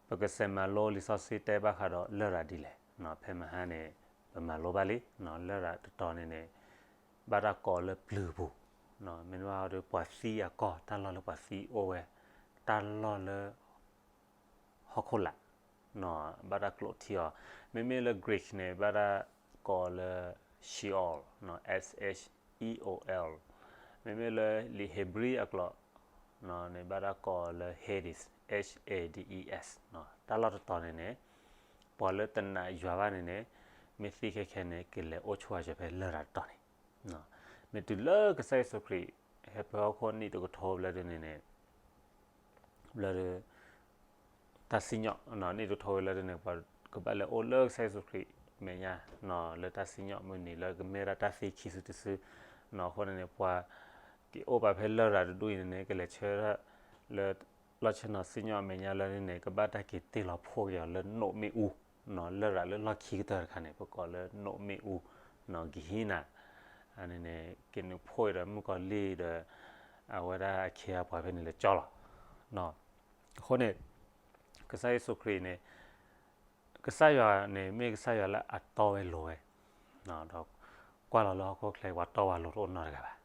ပကစဲးမၤလိလံာ်စီဆှံတဲဘၣ်ဃးဒီးလရာ်ဒ်လဲၣ်. ဖဲမဟါန့ၣ် ပမၤလိဘၣ်လံ, လရာ်တတီၤန့ၣ်န့ၣ် ဘၣ်တၢ်ကိးလၢပျုၤပူၤ, မ့ၢ်ဘၣ်ဒီးပှၤသံအကီၢ်, တၢ်လီၢ်လၢပှၤသံအိၣ်ဝဲ, တၢ်လီၢ်လၢ ဟီၣ်ခိၣ်လာ်, ဘၣ်တၢ်ကျိးထံအီၤ. မ့မ့ၢ်လၢ Greek န့ၣ် ဘၣ်တၢ်ကိးလၢ Sheol, Sheol. မ့မ့ၢ်လၢလံာ်ဧ့ၤဘြံၤအကျိာ်န့ၣ် ဘၣ်တၢ်ကိးလၢ Hades, H A D E S. တၢ်လီၢ်တတီၤန့ၣ်န့ၣ် ပှၤလၢတနာ်ယွၤဘၣ်န့ၣ်န့ၣ် မ့ၢ်သံခဲခဲန့ၣ် ကလဲၤအိၣ်ဆိးအီၤဖဲလရာ်တတီၤန့ၣ် မ့ၢ်တုၤလၢကစၢ်ယ့ၣ်ၡူးခရံာ် ဟဲပၢဟီၣ်ခိၣ်နံၣ်တကထိဘျၢဒုန့ၣ်န့ၣ် ဘျၢဒု တၢ်စံၣ်ညီၣ် နံၣ်တကထိဝံၤလၢဒုန့ၣ် ပှၤကဘၣ်လဲၤအိၣ်လၢကစၢ်ယ့ၣ်ၡူးခရံာ်မဲာ်ညါ လၢတၢ်စံၣ်ညီၣ်မုၢ်နံၤလၢကမ့ၢ်ဒၣ်တၢ်သံခံစုတစု. အဃိန့ၣ်န့ၣ် ပှၤက့ၤအိၣ်ပာ်ဖဲလရာ်တဒူၣ်အံၤန့ၣ်န့ၣ် ကလဲၤဆှၢထီၣ်လၢ လီၢ်ဆ့ၣ်နီၤစံၣ်ညီၣ်အမဲာ်ညါလၢန့ၣ်န့ၣ် ကဘၣ်တၢ်က့ၤတ့လီၤဖှိၣ်က့ၤအီၤလၢနိၣ်မ့ၣ်အူ, လရာ်လၢလီၢ်ခံကတၢၢ်တခါန့ၣ် ပကိးလၢနိၣ်မ့ၣ်အူ, ကဟံးနၤ န့ၣ်န့ၣ် က့ၤနုာ်ဖှိၣ်ဒီးမုၣ်ကီၤလံၢ်ဒီး အဝဲဒၣ်အခ့အပှၤဖဲန့ၣ်လဲၤကၠီလီၤ. အဃိန့ၣ် ကစၢ်ယ့ၣ်ၡူးခရံာ်န့ၣ် ကစၢ်ယွၤန့ၣ် မ့ၢ်ကစၢ်ယွၤလၢအတီဝဲလိၤဝဲ, ဒီးကွၢ်လီၤလၢဟီၣ်ခိၣ်ချၢ ပှၤတီပှၤလိၤတအိၣ်နီတဂၤဘၣ်.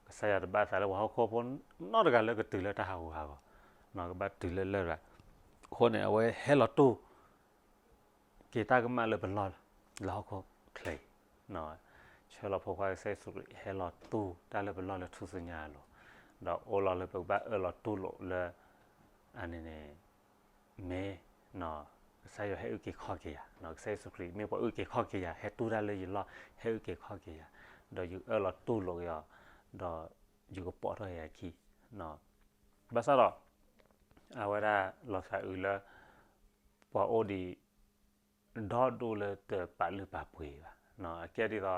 ကစၢ်ယွၤတဘၣ်သးလၢပှၤဟီၣ်ခိၣ်ဖိနီတဂၤလၢကတုၤလၢတၢ်ဟးဂူာ်ဟးဂီၤ, ကဘၣ်တုၤလၢလရာ်. အဃိန့ၣ် အဝဲဟဲလီၤတူၢ် က့ၤတၢ်ကမၣ်လၢပလီၢ်လၢဟီၣ်ခိၣ်ချၢအံၤ, ဆှၢလီၤဖိခွါကစၢ်ယ့ၣ်ၡူးခရံာ် ဟဲလီၤတူၢ်တၢ်လၢပလီၢ်လၢထူၣ်စုညါအလိၤ, ဒီးအိၣ်လီၤလၢပကဘၣ်အၢၣ်လီၤတူၢ်လိာ်လၢ အန့ၣ်န့ၣ် မ့ၢ် ကစၢ်ယွၤဟဲအုၣ်က့ၤခီၣ်က့ၤယၤ, ကစၢ်ယ့ၣ်ၡူးခရံာ် မ့ၢ်ပှၤအုၣ်က့ၤခီၣ်က့ၤယၤ ဟဲတူၢ်တၢ်လၢယလီၢ်, ဟဲအုၣ်က့ၤခီၣ်က့ၤယၤ, ဒီးယအၢၣ်လီၤတူၢ်လိာ်က့ၤအီၤ, ဒီးယကပိာ်ထီၣ်ယခံ ဘၣ်ဆၣ်ဒီး အဝဲဒၣ်လီၤသးအုးလၢ ပှၤအိၣ်ဒံး ဒီဒူၣ်လၢတပာ်လုၢ်ပာ်ပှ့ၤဘၣ်. အကဲဒ်သိး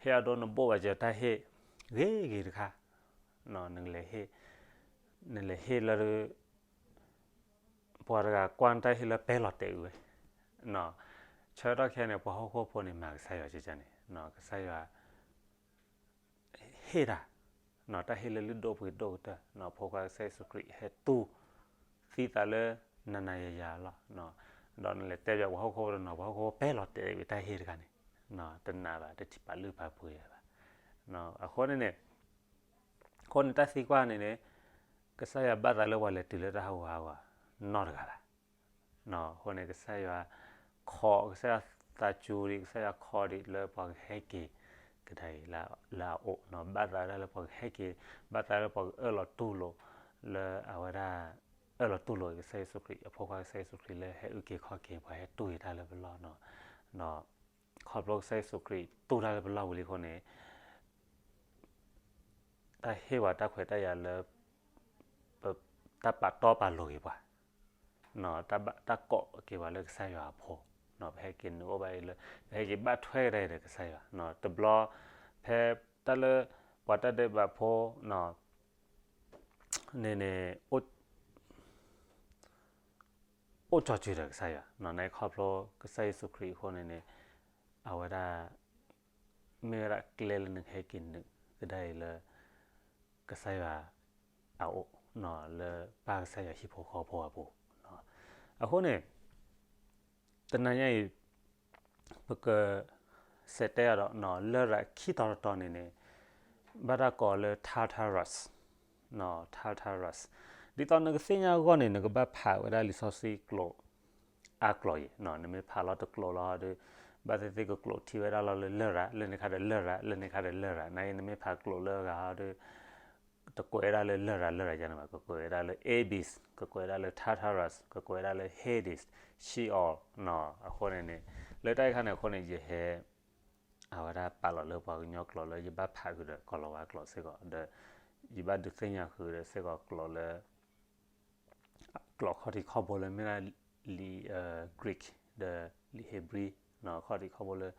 ဟ့ၣ်အဒိနဘိၣ်ဘၣ်စၢၤတၢ်ဟ့ၣ်ဂ့ၤဂ့ၤတခါ, နလဲၤဟ့ၣ် နလဲၤဟ့ၣ်လၢ ပှၤတဂၤကွၢ်နတၢ်ဟ့ၣ်လၢပဲလီၤတဲာ်အုးဝဲ, ဆၢကတီၢ်ခဲအံၤန့ၣ် ပှၤဟီၣ်ခိၣ်ဖိန့ၣ်မၤကစၢ်ယွၤကကန့ၣ် ကစၢ်ယွၤ ဟ့ၣ်တၢ်, တၢ်ဟ့ၣ်လၢလုၢ်ဒိၣ်ပှ့ၤဒိၣ်ကတၢၢ်, ဖိခွါကစၢ်ယ့ၣ်ၡူးခရံာ်ဟဲတူၢ် သံသးလၢနၤနၤယၤယၤလီၤ. ဒီးနလဲၤတဲဘၣ်ပှၤဟီၣ်ခိၣ်ဖိတနီၤ ပှၤဟီၣ်ခိၣ်ဖိပဲလီၤတဲာ်ဝဲတၢ်ဟ့ၣ်တခါန့ၣ်, တနာ်ဘၣ် တထံၣ်ပာ်လုၢ်ပာ်ပှ့ၤဘၣ်. အဃိန့ၣ်န့ၣ် အဃိန့ၣ်တၢ်သံကွၢ်န့ၣ်န့ၣ် ကစၢ်ယွၤဘၣ်သးလၢပှၤလဲၤတုၤလၢတၢ်ဟးဂူာ်ဟးဂီၤနီတဂၤဘၣ်. အဃိန့ၣ် ကစၢ်ယွၤခီ, ကစၢ်ယွၤသးစူၤဒံး ကစၢ်ယွၤခီဒံးလၢပှၤကဟဲက့ၤကဒါအံၤလၢအအိၣ်, ဘၣ်သးဒၣ်လၢပှၤကဟဲက့ၤ, ဘၣ်သးလၢပှၤကအၢၣ်လီၤတူၢ်လိာ် လၢအဝဲဒၣ် အၢၣ်လီၤတူၢ်လိာ်ကစၢ်ယ့ၣ်ၡူးခရံာ်, အဖိခွါကစၢ်ယ့ၣ်ၡူးခရံာ်လၢဟဲအုၣ်က့ၤခီၣ်က့ၤ ပှၤဟဲတူၢ်က့ၤတၢ်လၢပလီၢ်နီၤ, ဒီး ခီဖျိကစၢ်ယ့ၣ်ၡူးခရံာ်တူၢ်တၢ်လၢပလီၢ်ဝံၤလံအဃိန့ၣ် တၢ်ဟ့ၣ်ပှၤတၢ်ခွဲးတၢ်ယာ်လၢ ပတၢ်ပာ်တီပာ်လိၤက့ၤပှၤ, တၢ်ကိးက့ၤပှၤလၢကစၢ်ယွၤအဖိ, ပဟဲက့ၤနုာ်အိၣ်ဘၣ်အံၤလၢ ပဟဲက့ၤဘၣ်ထွဲကဒါအံၤဒီးကစၢ်ယွၤ, တဘျီ ဖဲတၢ်လၢ ပှၤတၢ်ဒဲးဘးဖိ န့ၣ်န့ၣ် အိၣ်ကၠီစုၤဒီးကစၢ်ယွၤ, နခီဖျိကစၢ်ယ့ၣ်ၡူးခရံာ်အဃိန့ၣ်န့ၣ် အဝဲဒၣ် မ့ၢ်ဝဲဒၣ်ကျဲလၢနကဟဲက့ၤနုာ်ကဒါအံၤလၢ ကစၢ်ယွၤအအိၣ်, လၢပၢ်ကစၢ်ယွၤဟံၣ်ဖိဃီဖိအပူၤ, အဃိန့ၣ် တနၤညါအံၤ ပက စဲးတဲအီၤဒီး လရာ်ခံတီၤတတီၤန့ၣ်န့ၣ် ဘၣ်တၢ်ကိးလၢ Tartarus, Tartarus, ဒ်သိးနကသ့ၣ်ညါအဂီၢ်န့ၣ် နကဘၣ်ဖးဝဲဒၣ်လံာ်စီဆှံကျိာ် အါကျိာ်အံၤ, နမ့ၢ်ဖးလီၤတကျိာ်လီၤဟီဒီး ဘၣ်သ့ၣ်သ့ၣ်ကကျိာ်ထံၣ်ဝဲဒၣ်လီၤလၢလရာ် လၢန့ၣ်ခါဒီးလရာ် လၢန့ၣ်ခါဒီးလရာ်, နအံၤနမ့ၢ်ဖးကျိာ်လၢအဂၤဟီဒီး တကွဲးဝဲဒၣ်လၢလရာ် လရာ်ယါန့ၣ်ဘၣ်, ကကွဲးဝဲဒၣ်လၢ Abyss, ကကွဲးဝဲဒၣ်လၢ Tartarus, ကကွဲးဝဲဒၣ်လၢ Hades, Sheol, အဃိန့ၣ်န့ၣ် လၢတၢ်အံၤခါန့ၣ်အဃိန့ၣ် ယဟဲ အဝဲဒၣ်ပာ်လီၤလၢပှၤကညီကျိာ်လၢယဘၣ်ဖးဃုာ်ဒီးကိၤလၤဝါကျိာ်စ့ၢ်ကီး ဒီး ယဘၣ်ဒုးသ့ၣ်ညါဃုာ်ဒီးစ့ၢ်ကီးကျိာ်လၢ ကျိာ်ခီၣ်ထံးခီၣ်ဘိလၢမ့ၢ်ဒၣ်လံာ် Greek ဒီးလံာ် Hebrew ခီၣ်ထံးခီၣ်ဘိလၢ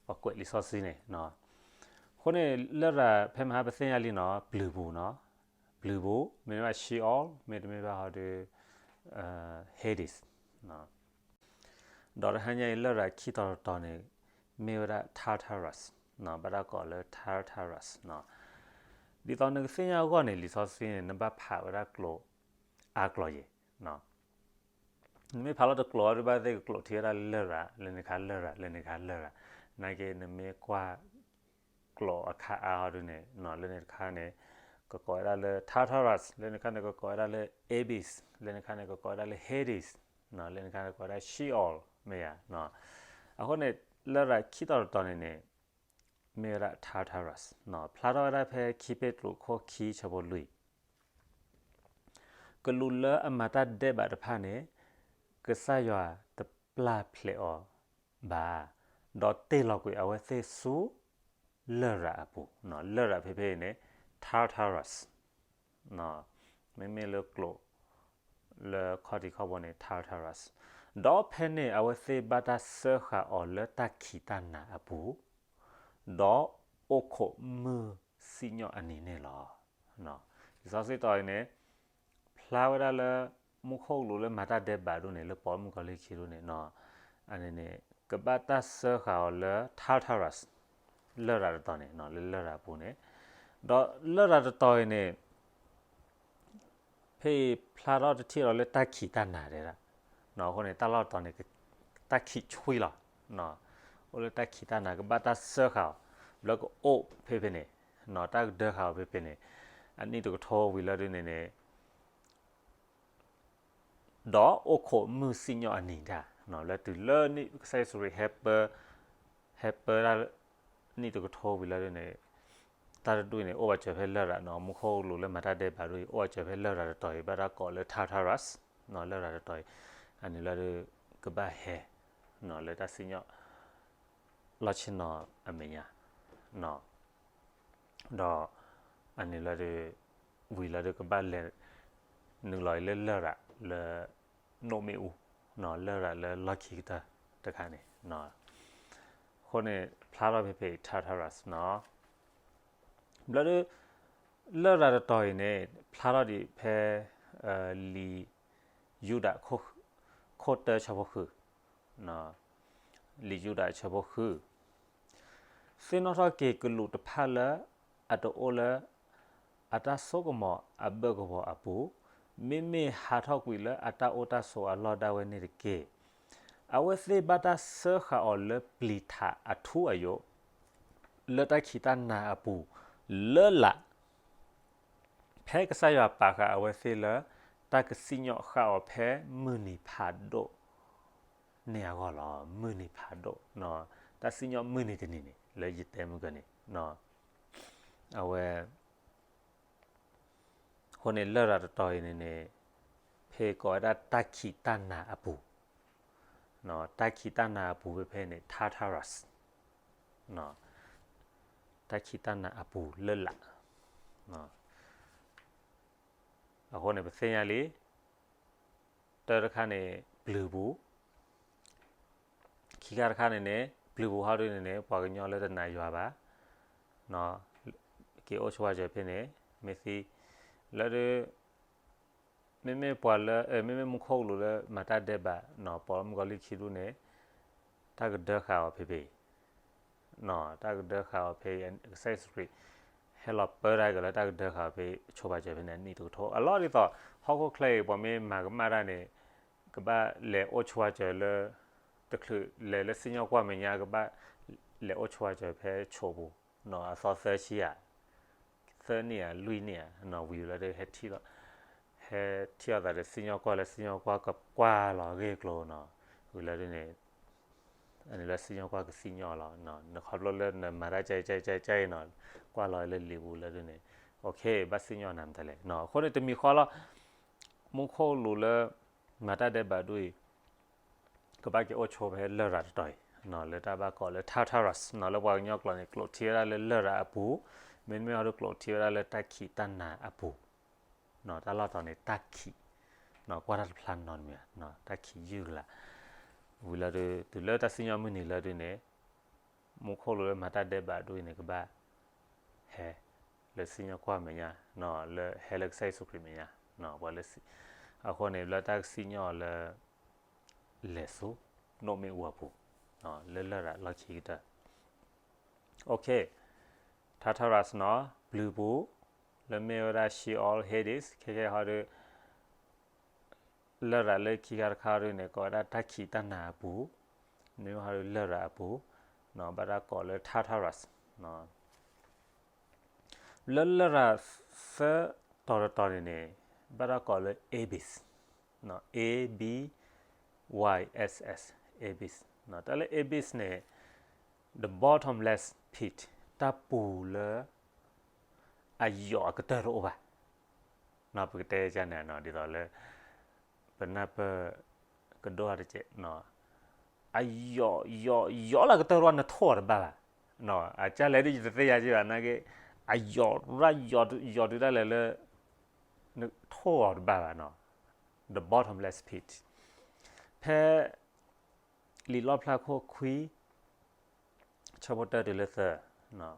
ပှၤကွဲးလံာ်စီဆှံန့ၣ်, အဃိန့ၣ် လရာ်ဖဲမဟါပသ့ၣ်ညါလံနီၤ ပျုၤပူၤနီၤ, ပျုၤပူၤ မ့တမ့ၢ်ဘၣ် Sheol မ့တမ့ၢ်ဘၣ်ဟီဒီး Hades ဒီးတဟါညါအံၤလရာ်ခံတီၤတတီၤန့ၣ် မ့ၢ်ဝဲဒၣ် Tartarus, ဘၣ်တၢ်ကိးလၢ Tartarus, ဒ်သိးနကသ့ၣ်ညါအဂီၢ်န့ၣ် လံာ်စီဆှံန့ၣ် နဘၣ်ဖးဝဲဒၣ်ကျိာ် အါကျိာ်ယဲၢ် နမ့ၢ်ဖးလီၤတကျိာ်အီၤဒုး ဘၣ်သ့ၣ်ကကျိာ်ထံဝဲဒၣ်လရာ်, လၢန့ၣ်ခါလရာ်, လၢန့ၣ်ခါလရာ်, နာ်က့နမ့ၢ်ကွၢ်ကျိာ်အခါအါအီၤဒုးန့ၣ် လၢန့ၣ်တခါန့ၣ် ကကိးဝဲဒၣ်လၢ Tartarus, လၢန့ၣ်ခါန့ၣ် ကကိးဝဲဒၣ်လၢ Abyss, လၢန့ၣ်ခါန့ၣ် ကကိးဝဲဒၣ်လၢ Hades, လၢန့ၣ်ခါန့ၣ် ကကိးဝဲဒၣ် Sheol မ့ၢ်ဧါ. အဃိန့ၣ် လရာ်ခံတီၤတတီၤန့ၣ်န့ၣ် မ့ၢ်ဝဲဒၣ် Tartarus, ဖျါထီၣ်ဝဲဒၣ်ဖဲခံပ့းတရူးခိၣ်ခံဆၢဖိလွံၢ် ကလူးလၢအမၤတၢ်ဒဲးဘးတဖၣ်န့ၣ် ကစၢ်ယွၤတပျၢ်ဖျဲးအီၤဘၣ်, ဒီးတ့ၢ်လီၤကွံာ်အဝဲသ့ၣ်ဆူ လရာ်အပူၤ, လရာ်ဖဲဖဲအံၤန့ၣ် Tartarus, မ့မ့ၢ်လၢကျိာ် လၢခီၣ်ထံးခီၣ်ဘိန့ၣ် Tartarus, ဒီးဖဲန့ၣ်အဝဲသ့ၣ်ဘၣ်တၢ်စၢဃာ်အီၤလၢတၢ်ခံးတၢ်နၤအပူၤ, ဒီးအိၣ်ခိးမုၢ်စံၣ်ညီၣ်အနံၤန့ၣ်လီၤ. လံာ်စီဆှံတီၤအံၤန့ၣ် ဖျါဝဲဒၣ်လၢ မူခိၣ်ကလူးလၢမၤတၢ်ဒဲးဘးဒိၣ်န့ၣ် လၢပိာ်မုၣ်ကီၤလံၢ်ခံဒိၣ်န့ၣ် အန့ၣ်န့ၣ် ကဘၣ်တၢ်စၢဃာ်အီၤလၢ Tartarus, လရာ်တတီၤန့ၣ် လၢလရာ်အပူၤန့ၣ်, ဒီးလရာ်တတီၤအံၤန့ၣ် ဖဲအံၤဖျါထီၣ်တထံၣ်လီၤလၢတၢ်ခံးတၢ်နၤတဲဒၣ်, အဃိန့ၣ် တၢ်လီၢ်တတီၤန့ၣ် တၢ်ခံးဆှံလီၤ, အိၣ်လၢတၢ်ခံးတၢ်နၤ ကဘၣ်တၢ်စၢဃာ်အီၤ, ဘျီကအိၣ်ဖဲဖဲန့ၣ်, တၢ်ကဒၢဃာ်အီၤဖဲဖဲန့ၣ်, အနံၣ်တကထိဝံၤလၢဒုးန့ၣ်န့ၣ် ဒီးအိၣ်ခိးမုၢ်စံၣ်ညီၣ်အနံၤတၢ်, လၢတုၤလၢကစၢ်ယ့ၣ်ၡူးခရံာ် ဟဲပၢတၢ်နံၣ်တကထိဝံၤလၢဒုးန့ၣ်, တၢ်တဒူၣ်အံၤန့ၣ် အိၣ်ဘၣ်စၢၤဖဲလရာ်နီၤ, မူခိၣ်ကလူးလၢမၤတၢ်ဒဲးဘးဒိၣ်အံၤ အိၣ်ဘၣ်စၢၤဖဲလရာ်တတီၤအံၤ ဘၣ်တၢ်ကိးလၢ Tartarus, လရာ်တတီၤအံၤ, အန့ၣ်လၢဒုး ကဘၣ်ဟဲ လၢတၢ်စံၣ်ညီၣ် လီၢ်ဆ့ၣ်နီၤအမဲာ်ညါ ဒီးအန့ၣ်လၢဒုး ဝံၤလၢဒုးကဘၣ်လဲၤ နုာ်လီၤအံၤလၢလရာ်လၢ နိၣ်မ့ၣ်အူ, လရာ်လၢလီၢ်ခံကတၢၢ်တခါန့ၣ်, အဃိန့ၣ် ဖျါထီၣ်ဖဲဖဲအံၤ Tartarus နီၤ, ဘျီဒုး လရာ်တတီၤအံၤန့ၣ် ဖျါထီၣ်ဒံးဖဲ လံာ်ယူဒၤ ခိၣ်တၢဆၢဖိဃု လံာ်ယူဒၤဆၢဖိဃု, သ့ၣ်နီၣ်ထီၣ်က့ၤကလူးတဖၣ်လၢ အတအိၣ်လၢ အတၢ်စိကမီၤအဘၢၣ်ကဝီၤအပူၤ, မ့မ့ၢ်ဟးထီၣ်ကွံာ်လၢအတၢ်အိၣ်တၢ်ဆိးအလီၢ်ဒၣ်ဝဲန့ၣ်တက့ၢ်. အဝဲသ့ၣ်ဘၣ်တၢ်စၢဃာ်အီၤလၢပျံၤထးအထူအယိာ် လၢတၢ်ခံးတၢ်နၤအပူၤ လၢလာ် ဖဲကစၢ်ယွၤပာ်ဃာ်အဝဲသ့ၣ်လၢ တၢ်ကစံၣ်ညီၣ်ဃာ်အီၤဖဲမုၢ်နံၤဖးဒိၣ်န့ၣ်အဂီၢ်လီၤ. မုၢ်နံၤဖးဒိၣ်, တၢ်စံၣ်ညီၣ်မုၢ်နံၤတနံၤန့ၣ် လၢယတဲမုၢ်ကန့ၣ်, အဝဲ အဃိန့ၣ်လရာ်တတီၤအံၤန့ၣ်န့ၣ် ဖဲကိးဝဲဒၣ်တၢ်ခံးတၢ်နၤအပူၤ, တၢ်ခံးတၢ်နၤအပူၤဖဲဖဲန့ၣ် Tartarus, တၢ်ခံးတၢ်နၤအပူၤလၢလာ်, အဃိန့ၣ် ပသ့ၣ်ညါလံ, တၢတခါန့ၣ် ပျုၤပူၤ, ခံခါတခါန့ၣ်န့ၣ် ပျုၤပူၤဟီဒုန့ၣ်န့ၣ် ပှၤကညီလၢတနာ်ယွၤဘၣ်, က့ၤအိၣ်ဆိးဝဲစၢၤဖဲန့ၣ် မ့ၢ်သံ, လၢဒု မ့မ့ၢ်ပှၤလၢ မ့မ့ၢ်မူခိၣ်ကလူးလၢမၤတၢ်ဒဲးဘးနီၤ ပိာ်မုၣ်ကီၤလံၢ်ခံဒူၣ်န့ၣ် တၢ်ကဒၢဃာ်အီၤဖဲဖဲအံၤ, တၢ်ကဒၢဃာ်အီၤဖဲအံၤ ကစၢ်ယ့ၣ်ၡူးခရံာ် ဟဲလီၤပၢတၢ်က့ၤလၢတၢ်ကဒၢဃာ်အီၤဖဲဆိးဝဲစၢၤဖဲန့ၣ် အနံၣ်တကထိ အလီၢ်ဒ်သိး ဟီၣ်ခိၣ်ချၢအံၤ ပှၤမ့ၢ်မၤကမၣ်တၢ်န့ၣ် ကဘၣ်လဲၤအိၣ်ဆိးဝဲစၢၤလၢ တချုးလဲၤလၢစံၣ်ညီၣ်ကွီၢ်မဲာ်ညါ ကဘၣ်လဲၤအိၣ်ဆိးဝဲစၢၤဖဲဆိးပူၤ အသီသၢဆံဧါ သၢနံၣ်ဧါ လွံၢ်နံၣ်ဧါ ဝံၤလၢဒုး ဟဲထံၣ်လီၤသးဒီးစံၣ်ညီၣ်ကွီၢ်လၢ စံၣ်ညီၣ်ကွီၢ်ကကွၢ်လီၤအဂ့ၢ်အကျိၤနီၤ ဝံၤလၢဒုးန့ၣ် အန့ၣ်လၢစံၣ်ညီၣ်ကွီၢ်ကစံၣ်ညီၣ်လီၤ နခီဖျိလၢနမၤတၢ်ကဲကဲကဲကဲအံၤနီၤ ကွၢ်လီၤလၢလံာ်ပူၤလၢဒုးန့ၣ် okay ဘၣ်စံၣ်ညီၣ်နၤမတၤလဲၣ် အဃိန့ၣ်တမံၤဃီလီၤ မူခိၣ်ကလူးလၢ မၤတၢ်ဒဲးဘးဒိၣ်အံၤ ကဘၣ်က့ၤအိၣ်ဆိးဖဲလရာ်တတီၤအံၤ လၢတၢ်ဘၣ်ကိးလၢ Tartarus လၢပှၤကညီကျိာ်န့ၣ် ကျိာ်ထံဝဲဒၣ်လၢလရာ်အပူၤ မ့တမ့ၢ်အီၤဒုးကျိာ်ထံဝဲဒၣ်လၢတၢ်ခံးတၢ်နၤအပူၤ တၢ်လီၢ်တတီၤန့ၣ် တၢ်ခံး ကွၢ်တၢ်တဖျါနီတမံၤ တၢ်ခံးယုၢ်ကလာ် ဝံၤလၢဒုး တုၤလၢတၢ်စံၣ်ညီၣ်မုၢ်နံၤလၢဒုးန့ၣ် မူခိၣ်ကလူးလၢမၤတၢ်ဒဲးဘးဒိၣ်အံၤန့ၣ် ကဘၣ် ဟဲ လၢစံၣ်ညီၣ်ကွီၢ်မဲာ်ညါ လၢဟဲလၢကစၢ်ယ့ၣ်ၡူးခရံာ်မဲာ်ညါ ပှၤလၢ အဃိန့ၣ် လၢတၢ်ကစံၣ်ညီၣ်လၢ လဲၤဆူ နိၣ်မ့ၣ်အူအပူၤ လၢလရာ်လီၢ်ခံကတၢၢ် okay Tartarus နီၤ ပျုၤပူၤ လၢမ့ၢ်ဝဲဒၣ် Sheol Hades ခဲခဲဟီဒုး လရာ်လၢခံခါတခါဒ်န့ၣ် ကိးဝဲဒၣ်တၢ်ခံးတၢ်နၤအပူၤ, မ့ၢ်ဟီဒ်လရာ်အပူၤ, ဘၣ်တၢ်ကိးလၢ Tartarus လၢလရာ်သၢတီၤတတီၤန့ၣ်န့ၣ် ဘၣ်တၢ်ကိးလၢ abyss, A B Y S S, abyss, တၢ်လၢ abyss န့ၣ် the bottomless pit, တၢ်ပူၤလၢ အယိာ်အကတၢၢ်တအိၣ်ဘၣ်, ပကတဲကန့ၣ် ဒ်သိးလၢ ပနၢ်ပၢၢ်ကဒိၣ်တကဲး, အယိာ်ယိာ်ယိာ်လၢအကတၢၢ်တအိၣ်ဘၣ် နထိၣ်အီၤတဘၣ်ဘၣ်, အကၢ်လဲၣ်ဒ်ယတသ့ၣ်ညါက့ဘၣ်နာ်က့, အယိာ်ရၣ်ယိာ်တုၤဒၣ်လဲာ်လၢ နထိၣ်အီၤတဘၣ်ဘၣ်, the bottomless pit, ဖဲ လံာ်လီၣ်ဖျါခိၣ်ခွံ ဆၢဖိတၢတုၤလၢသၢ,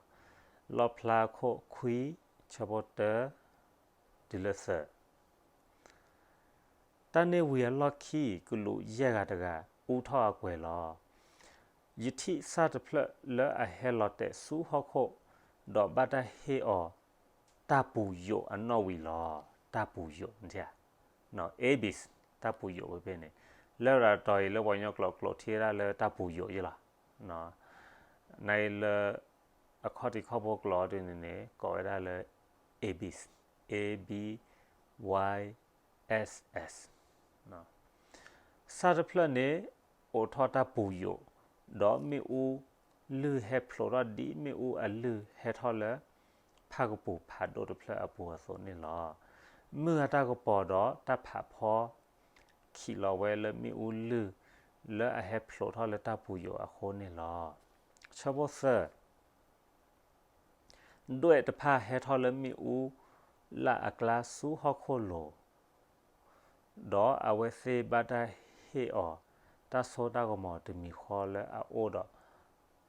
လီၣ်ဖျါခိၣ်ခွံ ဆၢဖိတၢ တုၤလၢသၢ, တၢ်န့ၣ်ဝံၤအလီၢ်ခံ ကလူးယဲၢ်ဂၤတဂၤ အူထီၣ်အကွဲၤလီၤ. ယထံၣ်ဆၣ်တဖျၢၣ်လၢအဟဲလီၤတဲာ်ဆူဟီၣ်ခိၣ်, ဒီးဘၣ်တၢ်ဟ့ၣ်အီၤ တၢ်ပူၤယိာ်အနီၣ်ဝံၤလီၤ. တၢ်ပူၤယိာ်, abyss, တၢ်ပူၤယိာ်ဖဲန့ၣ်, လရာ်တီၤအံၤလၢပှၤကညီကျိာ်ကျိာ်ထံၣ်ဝဲဒၣ်လၢတၢ်ပူၤယိာ်ယဲလီၤ. နအံၤလၢ အခီၣ်ထံးခီၣ်ဘိကျိာ်ဒ်န့ၣ်န့ၣ် ကိးဝဲဒၣ်လၢ abyss, A B Y S S, ဆၣ်တဖျၢၣ်န့ၣ် အိးထီၣ်တၢ်ပူၤယိာ်, ဒီးမ့ၣ်အူလုၢ်ဟဲဖျိးထီၣ်ဒ်မ့ၣ်အူအလုၢ်ဟဲထီၣ်လၢ ဖၣ်ကပူၤဖးဒိၣ်တဖျၢၣ်အပူၤအသိးန့ၣ်လီၤ. မုၢ်အတၢ်ကပီၤဒီးတၢ်ဖးဖီ ခံးလီၤဝဲလၢမ့ၣ်အူလုၢ် လၢအဟဲဖျိးထီၣ်လၢတၢ်ပူၤယိာ်အဃိန့ၣ်လီၤ. ဆၢဖိသၢ ဒွဲၣ်တဖၣ်ဟဲထီၣ်လၢမ့ၣ်အူလၢ်အကျါဆူဟီၣ်ခိၣ်လိၤ, ဒီးအဝဲသ့ၣ်ဘၣ်တၢ်ဟ့ၣ်အီၤ တၢ်စိတၢ်ကမီၤတမံၤဃီလၢအအိၣ်ဒီး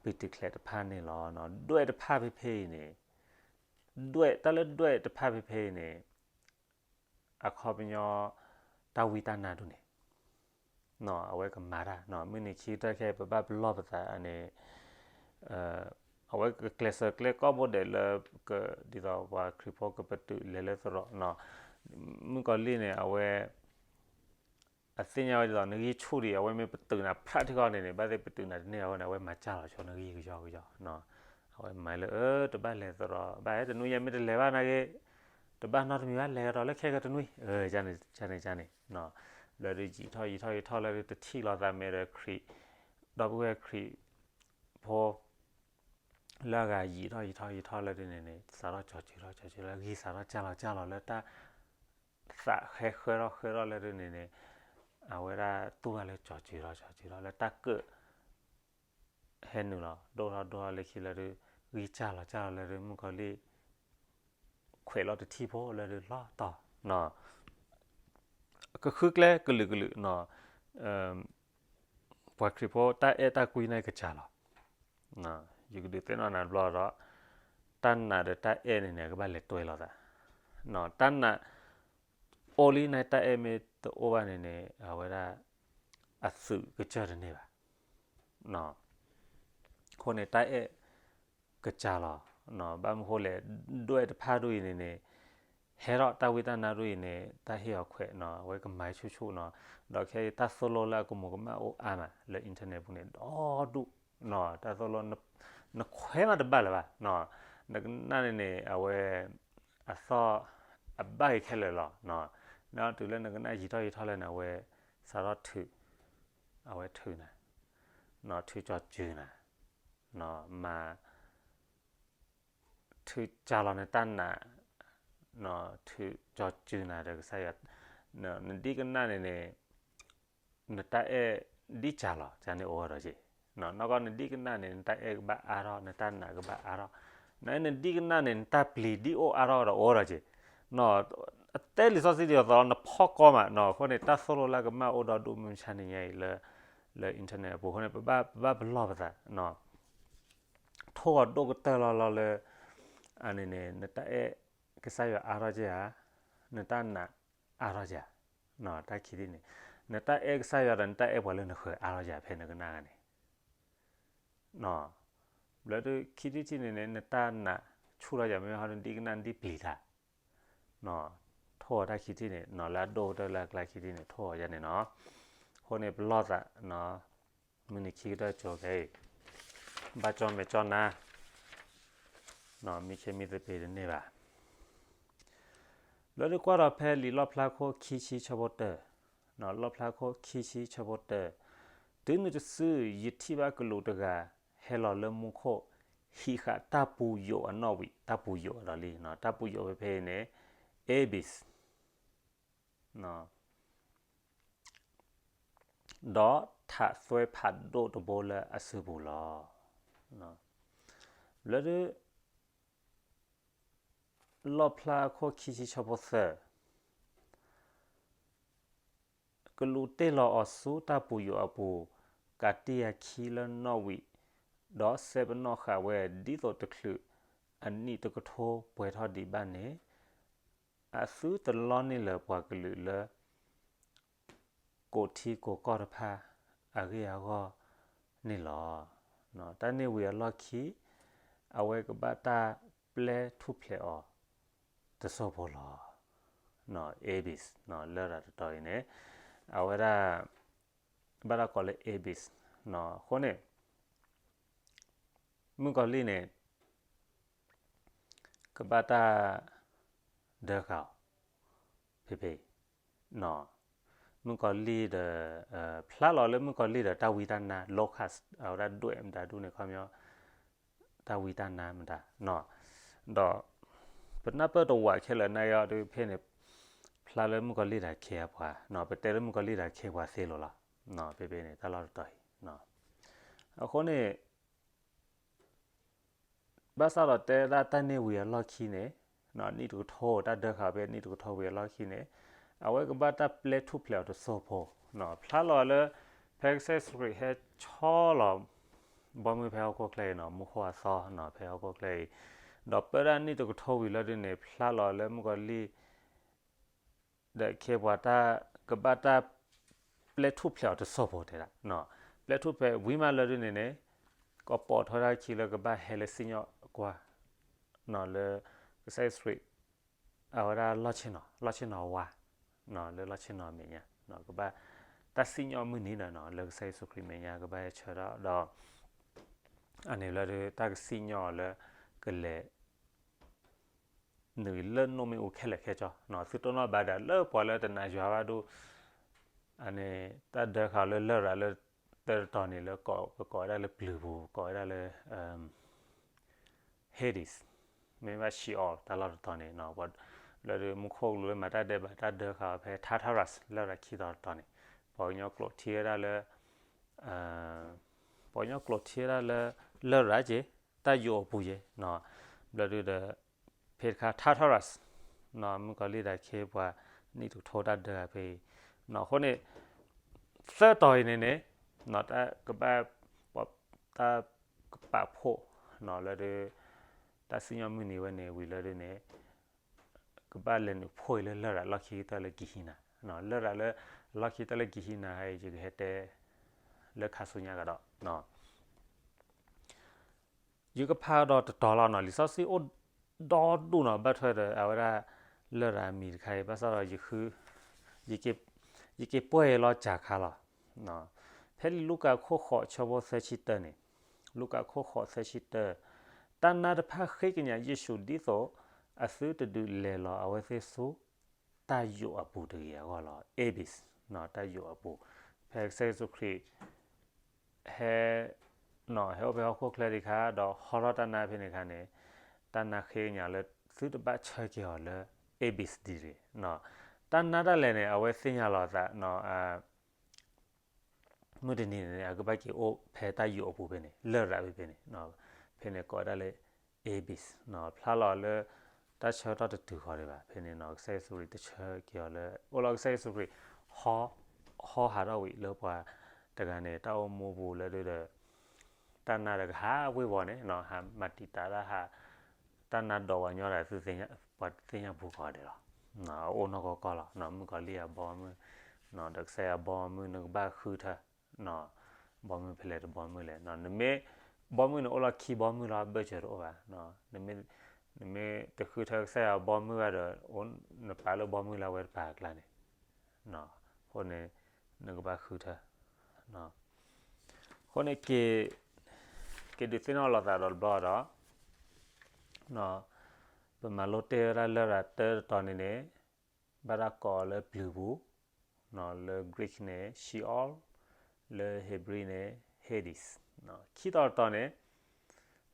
ပံၤတံးချဲးတဖၣ်န့ၣ်လီၤ. ဒွဲၣ်တဖၣ်ဖဲဖဲအံၤန့ၣ်, ဒွဲၣ်, တၢ်လၢဒွဲၣ်တဖၣ်ဖဲဖဲအံၤန့ၣ် အခီပညီ တၢ်ဝံတၢ်နါဒ်န့ၣ် အဝဲကမၤတၢ်, မုၢ်နံၤခံကတၢၢ်ခဲအံၤ ပဘၣ်ပလီၢ်ပသးန့ၣ်, အဝဲကကျဲးစၢးကျဲကိးဘိဒဲးလၢ ဒ်သိးပှၤခရံာ်ဖိကပတုာ်လဲၤလၢသရိာ်, မုၣ်ကီၤလံၢ်န့ၣ် အဝဲ အသ့ၣ်ညါဝဲဒ်သိး နဂံၢ်ဆူၣ်ဒံး အဝဲမ့ၢ်ပတုာ်နၤ ဖြးထံကီၢ်န့ၣ်န့ၣ် ဘၣ်သ့ၣ်ပတုာ်နၤတန့ၢ်အဃိန့ၣ် အဝဲမၤစၢ်လီၤဆိနဂံၢ်ကယီကယီ, အဝဲမၤလၢ အၢ တဘၣ်လဲၤသရိာ်ဘၣ် တနွံညါမ့ၢ်တလဲၤဘၣ်နာ်က့ တဘၣ်နီတမံၤဘၣ် လဲၤကဒီးလၢခဲကတနွံ, ကန့ၣ်ကန့ၣ်, ဘျီဒုးယံာ်ထီၣ်ယံာ်ထီၣ်ယံာ်ထီၣ်လၢဒုး တထံၣ်လိာ်သးမဲာ်ဒီးခရံာ်, ဒီပုၢ်ဝဲၢ်ခရံာ်ဖိ လၢအဂၤယံာ်ထီၣ်ယံာ်ထီၣ်ယံာ်ထီၣ်လၢဒ်န့ၣ်န့ၣ် စးထီၣ်ကၠီၤစၢၤထီၣ်ကၠီၤစၢၤလၢ ဂံၢ်စးထီၣ်စၢ်လီၤစၢ်လီၤလၢတၢ် သးဟဲဃၢထီၣ်ဃၢထီၣ်လၢဒ်န့ၣ်န့ၣ်, အဝဲဒၣ်တူၢ်ဘၣ်လၢကၠီၤစၢၤထီၣ်ကၠီၤစၢၤထီၣ်လၢတၢ်ကၢၣ် ဟဲနုာ်လီၤ ဒိၣ်ထီၣ်ဒိၣ်ထီၣ်လၢခံလၢဒုး ဂံၢ်စၢ်လီၤစၢ်လီၤလၢဒုး မုၣ်ကီၤလံၢ် ခွဲးလီၤတထံၣ်ဖိလၢဒုးလီၤတီၤ, ကဃုကျဲကလုာ်ကလုာ်, ပှၤခရံာ်ဖိတၢ်အဲၣ်တၢ်ကွံန့ၣ်ကစၢ်လီၤ. ယကဒုးသ့ၣ်နီၣ်နၤတဘျီဒီး, တၢ်နာ်ဒီးတၢ်အဲၣ်န့ၣ်န့ၣ် ကဘၣ်လဲၤတွဲလီၤသး, တၢ်နာ် အိၣ်လံန့ၣ် တၢ်အဲၣ်မ့ၢ်တအိၣ်ဘၣ်န့ၣ်န့ၣ် အဝဲဒၣ် အသုးကစၢၢ်တန့ၢ်ဘၣ်. အဃိန့ၣ် တၢ်အဲၣ်ကစၢ်လီၤ. ဘၣ်မနုၤဃိလဲၣ်, ဒွဲၣ်တဖၣ်ဒ်အံၤန့ၣ်န့ၣ်, ဟဲထီၣ်တၢ်ဝံတၢ်နါဒ်အံၤန့ၣ် တၢ်ဟ့ၣ်အီၤခွဲးန့ၣ် အဝဲကမၤဆူၣ်ဆူၣ်န့ၣ်, ဒီးခဲအံၤတၢ်သိၣ်လိလၢအကမူၤကမၣ်အိၣ်အါမး လၢ internet ပူၤန့ၣ် ဒီဒူၣ်, တၢ်သိၣ်လိ နခွဲးမးတဘၣ်လၢၤဘၣ်, နကနၣ်န့ၣ်န့ၣ် အဝဲ အသီၣ်အဘၣ်က့ၤခဲလၢာ်လီၤ. နတုၤလၢနကနၣ်ယံာ်ထီၣ်ယံာ်ထီၣ်လၢန့ၣ် အဝဲစးထီၣ်ထုး, အဝဲထုးနၤ, ထုးကၠီၤစၢၤနၤ, မၤ ထုးကၠၢ်လီၤနတၢ်နာ်, ထုးကၠီၤစၢၤနၤဒီးကစၢ်ယွၤ, နဒ်ကနၣ်န့ၣ်န့ၣ် နတၢ်အဲၣ်ဒ်ကၠၢ်လီၤ ကန့ၣ်အိၣ်ဝဲဒီးက့ၤ, နီၢ်ကီၢ် နဒ်ကနၣ်န့ၣ် နတၢ်အဲၣ်ကဘၣ်အါထီၣ် နတၢ်နာ်ကဘၣ်အါထီၣ်, နဒ်ကနၣ်န့ၣ် နတၢ်ပျံၤဒ်အိၣ်အါထီၣ်ဒီးအိၣ်ဝဲဒီးက့ၤ, အတဲလံာ်စီဆှံဒ်သိး နဖီၣ်ကီမး အဃိန့ၣ် တၢ်သိၣ်လိလၢကမၣ်အိၣ်ဒီဒူၣ်မုၢ်မဆါနံၤညါအံၤလၢ လၢ internet အပူၤအဃိန့ၣ် ပဘၣ်ပလီၢ်ပသး ထိၣ်ဂီၤဒိၣ်ကတၢၢ်လီၤလီၤလၢ အန့ၣ်န့ၣ် နတၢ်အဲၣ်ကစၢ်ယွၤအါထီၣ်က့ၤဧါ, နတၢ်နာ်အါထီၣ်က့ၤဧါ, တၢ်ခံထံၣ်န့ၣ် နတၢ်အဲၣ်ကစၢ်ယွၤဒီးနတၢ်အဲၣ်ပှၤလၢနဃၢၤအါထီၣ်က့ၤဧါ ဖဲနကနၣ်ဂၤန့ၣ်, ဘျီဒုးခံထံၣ်တထံၣ်န့ၣ်န့ၣ် နတၢ်နာ်ဆူၣ်ထီၣ်က့ၤဧါ မ့ၢ်ဟီဒ်ကနၣ်ဒ်ပျံၤတၢ် ထ ထိၣ်အီၤတၢ်ခံထံၣ်န့ၣ်နီၤ လၢအဒိၣ်ကတၢၢ်လၢအကျါခံထံၣ်န့ၣ် ထိၣ်အီၤယဲန့ၣ်နီၤ. အဃိန့ၣ် ပလီၢ်သးနီၤ မုၢ်နံၤခံကတၢၢ်ကၠိခဲအံၤ ဘၣ်ကၠီၣ်မဲာ်ကၠီၣ်နါ မံခ့မံသပ့ၤတန့ၢ်ဘၣ်. လၢဒုးကွၢ်ဒီးဖဲလံာ်လီၣ်ဖျါခိၣ်ခံဆံဆၢဖိတၢ, လီၣ်ဖျါခိၣ်ခံဆံဆၢဖိတၢ, တုၤနုၤတစု ယထံၣ်ဘၣ်ကလူးတဂၤ ဟဲလီၤလၢမူခိၣ် ဟံးဃာ်တၢ်ပူၤယိာ်အနီၣ်ဝံာ်, တၢ်ပူၤယိာ်ဒီးလံ, တၢ်ပူၤယိာ်ဖဲဖဲအံၤန့ၣ် abyss ဒီးထးသွဲဖးဒိၣ်တဘိလၢအစုပူၤလီၤ. လၢဒုး လီၣ်ဖျါခိၣ်ခံဆံဆၢဖိသၢ, ကလူးတ့ၢ်လီၤအီၤဆူတၢ်ပူၤယိာ်အပူၤ, ကးတံၢ်အခံလၢနီၣ်ဝံာ်, ဒီးစဲပနီၣ်ဃာ်ဝဲဒ်သိးတချုးအနံၣ်တကထိပှဲၤထီၣ်ဒံးဘၣ်န့ၣ်, အသုတလီန့ၢ်လၢၤပှၤကလုာ်လၢ ကိးထံကိးကီၢ်တဖၣ်အဂ့ၢ်အဂီၢ်န့ၣ်လီၤ. တၢ်န့ၢ်ဝံၤအလီၢ်ခံ, အဝဲကဘၣ်တၢ်ပျဲထူၣ်ဖျဲးအီၤတစိၢ်ဖိလီၤ. abyss လရာ်တတီၤအံၤန့ၣ် အဝဲဒၣ် ဘၣ်တၢ်ကိးလၢ abyss အဃိန့ၣ် မုၣ်ကီၤလံၢ်န့ၣ် ကဘၣ်တၢ်ဒၢဃာ်အီၤ ဖဲဖဲအံၤ မုၣ်ကီၤလံၢ်ဒီး ဖျါလီၤလၢမုၣ်ကီၤလံၢ်ဒီးတၢ်ဝံတၢ်နါ locust အဝဲဒၣ်ဒွဲၣ်မတၤဒူၣ်န့ၣ် ခီပညီ တၢ်ဝံတၢ်နါမတၤ ဒီး ပနၢ်ပၢၢ်တဝးခဲလၢာ်နၢ်ယီဒုးဖဲန့ၣ် ဖျါလၢမုၣ်ကီၤလံၢ်တၢ်ခ့အပှၤ ပတဲလၢမုၣ်ကီၤလံၢ်တၢ်ခ့ပှၤသ့လီၤလီၤ. ဖဲဖဲန့ၣ် တၢ်လီၢ်တတီၤအံၤ အဃိန့ၣ် ဘၣ်ဆၣ်ဒီးတဲဒၣ်တၢ်န့ၢ်ဝံၤအလီၢ်ခံန့ၣ် နံၣ်တကထိ တၢ်ဒၢဃာ်ဖဲနံၣ်တကထိဝံၤအလီၢ်ခံန့ၣ် အဝဲကဘၣ်တၢ်ပျဲထူၣ်ဖျဲးအီၤတစိၢ်ဖိ ဖျါလီၤလၢ ဖဲကစၢ်ယ့ၣ်ၡူးခရံာ်ဟဲဆီလီၤ ဘီမုၢ်ဖဲဟီၣ်ခိၣ်ချၢအံၤနီၤ မူခိၣ်အသီနီၤ ဖဲဟီၣ်ခိၣ်ချၢအံၤ ဒီးပၢဒၣ်နံၣ်တကထိဝံၤလၢဒုးန့ၣ် ဖျါလီၤလၢမုၣ်ကီၤလံၢ် ဒီးခ့ပှၤတၢ် ကဘၣ်တၢ်ပျဲထူၣ်ဖျဲးအီၤတစိၢ်ဖိတဲဒၣ် ပျဲထူၣ်ဖျဲးဝံၤမးလၢဒုးန့ၣ်န့ၣ် ကပိာ်ထီၣ်တၢ်ခံလၢကဘၣ်ဟဲလၢစံၣ်ညီၣ်ကွၢ် လၢ ကစၢ်ယ့ၣ်ၡူးခရံာ် အဝဲဒၣ်လီၢ်ဆ့ၣ်နီၤ လီၢ်ဆ့ၣ်နီၤဝါ လၢလီၢ်ဆ့ၣ်နီၤအမဲာ်ညါ ကဘၣ် တၢ်စံၣ်ညီၣ်မုၢ်နံၤဒီး လၢကစၢ်ယ့ၣ်ၡူးခရံာ်မဲာ်ညါ ကဘၣ်ဟဲဆၢထၢၣ်ဒီး အန့ၣ်လၢဒုး တၢ်ကစံၣ်ညီၣ်အီၤလၢ ကလဲၤ နုာ်လၢနိၣ်မ့ၣ်အူခဲလၢာ်ခဲဆ့ သုတနီၣ်ဘၣ်ဒၣ်လၢပှၤလၢတနာ်ယွၤဘၣ်ဒိၣ် အန့ၣ် တၢ်ဒၢဃာ်လၢလရာ်လၢ တၢ်တတီၤန့ၣ်လၢ ပကိးဝဲဒၣ်လၢပျုၤပူၤ ပကိးဝဲဒၣ်လၢ Hades မ့ၢ်ဘၣ် Sheol တၢ်လီၢ်တတီၤန့ၣ် လၢဒုးမူခိၣ်ကလူးလၢမၤတၢ်ဒဲးဘးတၢ်ဒၢဃာ်အီၤဖဲ Tartarus လရာ်ခံတီၤတတီၤန့ၣ် ပှၤကညီကျိာ်ထံဝဲဒၣ်လၢ ပှၤကညီကျိာ်ထံဝဲဒၣ်လၢ လရာ်က့ၤ တၢ်ယိာ်အပူၤက့ၤ ဘျီဒုးဒီး ဖဲတခါ Tartarus မုၣ်ကီၤလံၢ်တၢ်ခ့ပှၤ နံၣ်တကထိတၢ်ဒၢဃာ်ဖဲအံၤ အဃိန့ၣ် သၢတီၤအံၤန့ၣ်န့ၣ် တၢ်ကဘၣ် တၢ်ကပာ်ဖှိၣ် လၢဒုး တၢ်စံၣ်ညီၣ်မုၢ်နံၤဝဲန့ၣ်ဝံၤလၢဒုးန့ၣ် ကဘၣ်လဲၤနုာ်ဖှိၣ်အံၤလၢလရာ်လီၢ်ခံကတၢၢ်လၢကံၤဟံးနၤ လရာ်လၢ လီၢ်ခံကတၢၢ်လၢကံၤဟံးနၤအံၤ ယကဟဲတဲ လၢခါဆူညါကဒီး ယကဖးဒီးတတီၤလီၤနီၤ လံာ်စီဆှံအိၣ်ဒီဒူၣ်နီၤ ဘၣ်ထွဲဒီးအဝဲဒၣ် လရာ်အမံၤတခါအံၤ ဘၣ်ဆၣ်ဒီး ယက့ၤပှဲၢ်အံၤလီၤစှၤခါလီၤ. ဖဲလံာ်လူၤကၣ်ခိၣ်ဃိးဆၢဖိသၢဆံတၢန့ၣ် လူၤကၣ်ခိၣ်ဃိးသၢဆံတၢ တၢ်နါတဖၣ်ဃ့ကညးယ့ၣ်ၡူးဒ်သိး အသုတဒုးလဲၤလီၤအဝဲသ့ၣ်ဆူ တၢ်ယိာ်အပူၤတဂ့ၤအဂီၢ်လီၤ. abyss တၢ်ယိာ်အပူၤ ဖဲကစၢ်ယ့ၣ်ၡူးခရံာ် ဟဲ ဟဲအိၣ်ဖဲဟီၣ်ခိၣ်ချၢဒံးခါ ဒီးဟီထီၣ်တၢ်နါဖဲန့ၣ်အခါန့ၣ် တၢ်နါဃ့ကညးလၢ သုတဘၣ်ဆၢက့ၤအီၤလၢ abyss ဒ်န့ၣ် တၢ်နါဒၣ်လဲာ်န့ၣ် အဝဲသ့ၣ်ညါလီၤအသး မုၢ်တနံၤန့ၣ် အကဘၣ်က့ၤအိၣ်ဖဲတၢ်ယိာ်အပူၤဖဲန့ၣ် လရာ်ဖဲဖဲန့ၣ် ဖဲန့ၣ်ကိးဝဲဒၣ်လၢ abyss ဖျါလီၤလၢ တၢ်ဆၢကတီၢ်တတုၤဃီၤဒံးဘၣ် ဖဲန့ၣ် ကစၢ်ယ့ၣ်ၡူးခရံာ်တဆၢက့ၤအီၤလၢ အိၣ်လီၤကစၢ်ယ့ၣ်ၡူးခရံာ် ဟီ ဟီဟးထီၣ်ဝံၤလၢပှၤတဂၤန့ၣ် တၢ်အိၣ်မူပူၤလၢဒုးဒီး တၢ်နါတကဟးဝ့ၤဝီၤန့ၣ် ဟးမၤတံာ်တာ်တၢ်ဟး တၢ်နါဒိးဝဲညီဒၣ် ပှၤသ့ၣ်ညါပူၤကိးဂၤဒဲးလီၤ. အအိၣ်နီၢ်ကီၢ်ကီၢ်လီၤ မုၣ်ကီၤလံၢ်အဘီအမုၢ် ဒီးကစၢ်ယွၤအဘီအမုၢ် နကဘၣ်ဃုထၢ ဘီမုၢ်ဖဲလဲၣ်တဘီမုၢ်လဲၣ် နမ့ၢ် ဘီမုၢ်န့ၣ်အိၣ်လီၤခံဘီမုၢ်လီၤ ဘၢၣ်စၢၤတအိၣ်ဘၣ် နမ့ၢ် နမ့ၢ်တဃုထၢကစၢ်ယွၤဘီမုၢ်ဘၣ်ဒီး အိၣ်နပာ်လၢဘီမုၢ်လၢအဝဲတပၤအကျါန့ၣ်, အဃိန့ၣ် နကဘၣ်ဃုထၢ. အဃိန့ၣ် က့ၤဒုးသ့ၣ်နီၣ်လိာ်သးဒီးတဘျီဒီး ပမၤလိတ့ၢ်ဝဲဒၣ်လရာ်တၢတတီၤန့ၣ်န့ၣ် ဘၣ်တၢ်ကိးလၢပျုၤပူၤ, လၢ Greek န့ၣ် Sheol, လၢ Hebrew န့ၣ် Hades, ခံတီၤတတီၤန့ၣ်,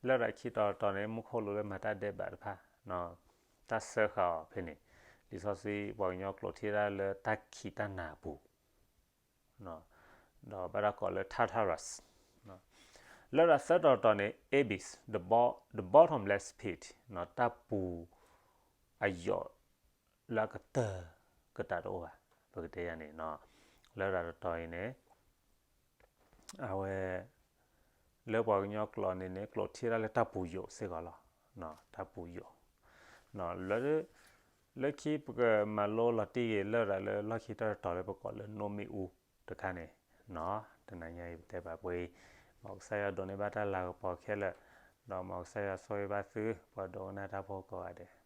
လရာ်ခံတီၤတတီၤန့ၣ် မူခိၣ်လိၤလၢမၤတၢ်ဒဲးဘးတဖၣ်, တၢ်စၢဃာ်အီၤဖဲန့ၣ်, လံာ်စီဆှံပှၤကညီကျိာ်ထံၣ်ဒၣ်လၢတၢ်ခံးတၢ်နၤအပူၤ ဒီးဘၣ်တၢ်ကိးလၢ Tartarus, လရာ်သၢတီၤတတီၤန့ၣ် Abyss, the bottomless pit, တၢ်ပူၤအယိာ်လၢအကတၢၢ်ကတၢၢ်တအိၣ်ဘၣ်, ပကတဲယၤန့ၣ်, လရာ်တတီၤအံၤန့ၣ် အဝဲ လၢပှၤကညီကျိာ်န့ၣ်န့ၣ် ကျိာ်ထံၣ်ဒၣ်လၢတၢ်ပူၤယိာ်စ့ၢ်ကီးလီၤ, တၢ်ပူၤယိာ်, လၢ လၢခံပကမၤလိလီၤတံၢ်ဂ့ၤလရာ်လၢလီၢ်ခံတၢတတီၤလၢပကိးလၢနိၣ်မ့ၣ်အူတခါန့ၣ်, တနၤညါအံၤပတဲဘၣ်ပှဲၤအံၤ, မ်ကစၢ်ယွၤဒိးန့ၢ်ဘၣ်တၢ်လၤကပီၤခဲလၢာ်, ဒီးမ်ကစၢ်ယွၤဆိၣ်ဂ့ၤဘၣ်သု ပှၤဒိကနၣ်တၢ်ဖိကိးဂၤဒဲး.